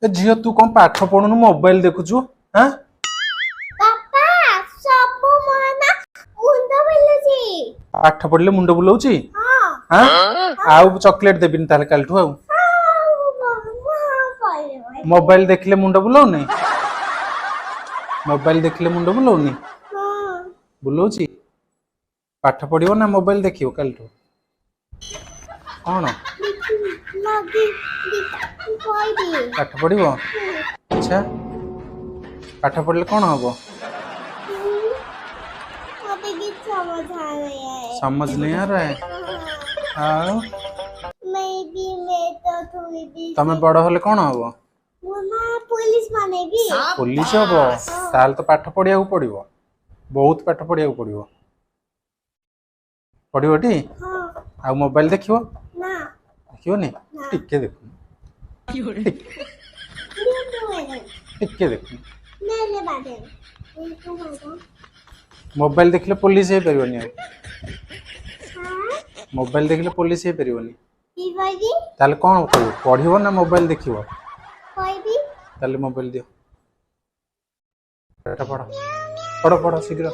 ଏ ଝିଅ, ତୁ କଣ ପାଠ ପଢୁନୁ, ମୋବାଇଲ ଦେଖୁଛୁ? ହାଁ? ବାପା, ସବୁ ମୋର ନା ମୁଣ୍ଡ ବୁଲୁଛି। ପାଠ ପଢିଲେ ମୁଣ୍ଡ ବୁଲଉଛି? ହଁ। ହାଁ, ଆଉ ଚକୋଲେଟ ଦେବିନି ତାହେଲେ କାଲିଠୁ ଆଉ। ମୁଁ ମୋବାଇଲ ଦେଖିଲେ ମୁଣ୍ଡ ବୁଲଉନି? ମୋବାଇଲ ଦେଖିଲେ ମୁଣ୍ଡ ବୁଲଉନି? ହଁ। ବୁଲଉଛି? ପାଠ ପଢିବ ନା ମୋବାଇଲ ଦେଖିବ କାଲିଠୁ? କଣ? କହିବି। ପାଠ ପଢିବ? ଆଚ୍ଛା, ପାଠ ପଢିଲେ କଣ ହବ? ମତେ କିଛି समझ आ रहा है। समझ नहीं आ रहा है? ଆଉ मैं भी, मैं तो थोड़ी भी ତମେ ବଡ ହେଲେ କଣ ହବ? ମୁଁ ନା ପୋଲିସ ବନେବି। ପୋଲିସ ହବ? ତାହେଲେ ତ ପାଠ ପଢିବାକୁ ପଡିବ, ବହୁତ ପାଠ ପଢିବାକୁ ପଡିବ। ପଢିବ ଟି? ହଁ। ଆଉ ମୋବାଇଲ ଦେଖିବ? ନା। ଦେଖିବନି? ନା। ଟିକେ ଦେଖୁନ। ଟିକେ ଦେଖୁନ। मेरे बारे में। ମୋବାଇଲ ଦେଖିଲେ ପୋଲିସ ହେଇପାରିବନି ଆଉ। ହଁ। ମୋବାଇଲ ଦେଖିଲେ ପୋଲିସ ହେଇପାରିବନି। କି କହିବି? ତାହେଲେ କଣ କରିବ? ପଢିବ ନା ମୋବାଇଲ ଦେଖିବ? କହିବି। ତାହେଲେ ମୋବାଇଲ ଦିଅ। ପାଠ ପଢ, ପଢ, ପଢ ଶୀଘ୍ର।